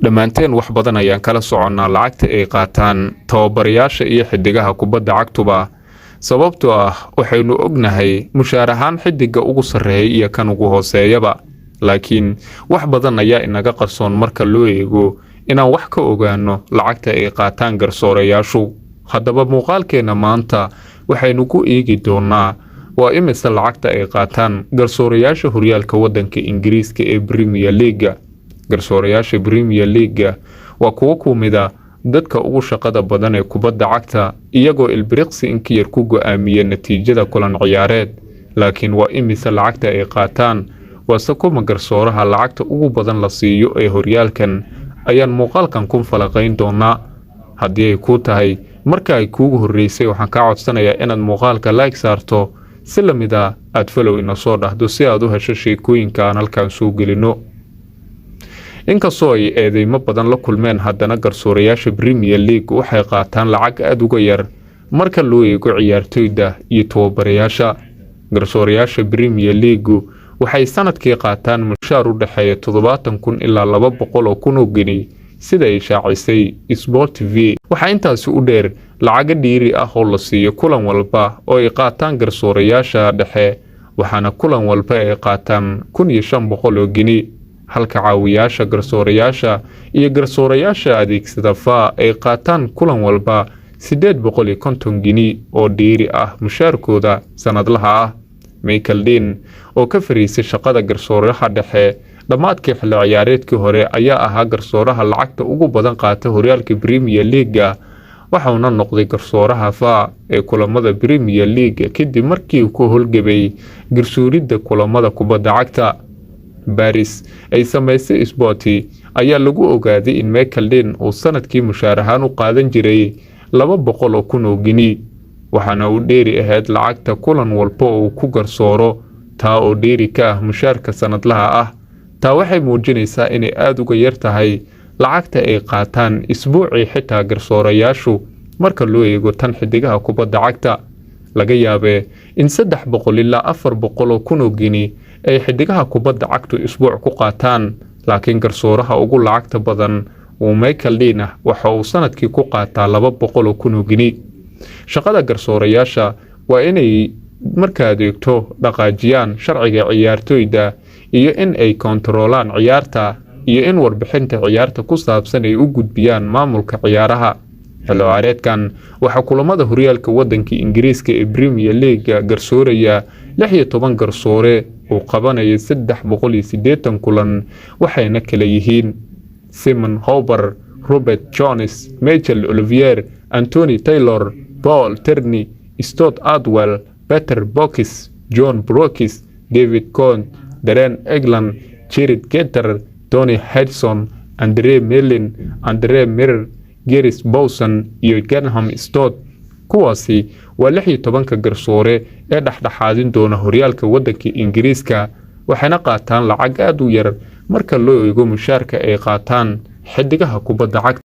Dhammaanteen wax badan ayaan kala soconnaa lacagta ay qaataan tababarayaasha iyo xidigaha kubadda cagtuba, sababtoo ah waxaynu ognahay mushaar ahaan xidiga ugu sarreeya iyo kan ugu hooseeyaba. Laakiin wax badan ayaa inaga qarsoon marka loo eego inaan wax ka ogaano lacagta ay qaataan garsoorayaashu. Haddaba, muuqaalkeenna maanta waxaynu ku eegi doonaa waa imise lacagta ay qaataan garsoorayaasha horyaalka waddanka Ingiriiska ee Premier League-ga. Garsoorayaasha Premier League-ga waa kuwo ku mida dadka ugu shaqada badan ee kubadda cagta, iyagoo ilbiriqsi inka yar ku go'aamiya natiijada kulan ciyaareed. Laakiin waa imise lacagta ay qaataan? Waase kuma garsooraha lacagta ugu badan la siiyo ee horyaalkan? Ayaan muuqaalkan ku falaqayn doonaa. Haddii ay kuu tahay marka ay kuugu horreysay, waxaan kaa codsanayaa inaad muuqaalka like saarto, si lamid a aad follow ina soo dhahdo, si aad u hesho sheekooyinka aan halkan soo gelino. Inkastoo ay eedeymo badan la kulmeen, haddana garsoorayaasha Premier League waxay qaataan lacag aada uga yar marka loo eego ciyaartoyda iyo tababarayaasha. Garsoorayaasha Premier League waxay sanadkii qaataan mushaar u dhexeeya 70,000 ilaa 200,000 oo geni, sida ay shaacisay Sport TV. Waxaa intaasi u dheer lacago dhiiri ah oo la siiyo kulan walba oo ay qaataan garsoorayaasha dhexe, waxaana kulan walba ay qaataan 1500 oo geni, halka caawiyaasha garsoorayaasha iyo garsoorayaasha adeegsada VAR ay qaataan kulan walba 850 geni oo dhiiri ah mushaarkooda sanadlaha ah. Michael Dean, oo ka fariisay shaqada garsooraha dhexe dhammaadkii xilli ciyaareedkii hore, ayaa ahaa garsooraha lacagta ugu badan qaata horyaalka Premier League-ga, waxauna noqday garsooraha VAR ee kulamada Premier League kadib markii uu ku howlgabay garsooridda kulamada kubadda cagta. Baaris ay samaysay Sport ayaa lagu ogaaday in Michael Dean uu sanadkii mushaar ahaan u qaadan jiray 200,000 oo gini, waxaana uu dheeri ahayd lacagta kulan walba oo uu ku garsooro, taa oo dheeri ka ah mushaarka sanadlaha ah. Taa waxay muujinaysaa inay aada uga yar tahay lacagta ay qaataan isbuucii xitaa garsoorayaashu marka loo eego tan xidigaha kubadda cagta. Laga yaabee in 300 ilaa 400,000 oo gini ay xidigaha kubadda cagtu isbuuc ku qaataan, laakiin garsooraha ugu lacagta badan uu Michael Dean ah waxa uu sanadkii ku qaataa 200,000 oo gini. Shaqada garsoorayaasha waa inay marka adeegto dhaqaajiyaan sharciga ciyaartoyda, iyo in ay kontaroolaan ciyaarta, iyo in warbixinta ciyaarta ku saabsan ay u gudbiyaan maamulka ciyaaraha. Xilli ciyaareedkan waxaa kulamada horyaalka wadanka Ingiriiska ee Premier League garsooraya 16 garsoore uu qabanaya 380 kulan, waxayna kala yihiin Simon Hooper, Robert Jones, Michael Olivier, Anthony Taylor, Paul Tierney, Stuart Attwell, Peter Box, Jon Brooks, David Cone, Darren England, Jarrod Cater, Tony Hodgson, Andre Melin, Andre Myhrer, Gareth Bowson iyo Graham Stott. Kuwaasi waa 16-ka garsoore ee dhexdhexaadin doona horyaalka wadanka Ingiriiska, waxayna qaataan lacag aada u yar marka loo eego mushaarka ay qaataan xidigaha kubadda cagta.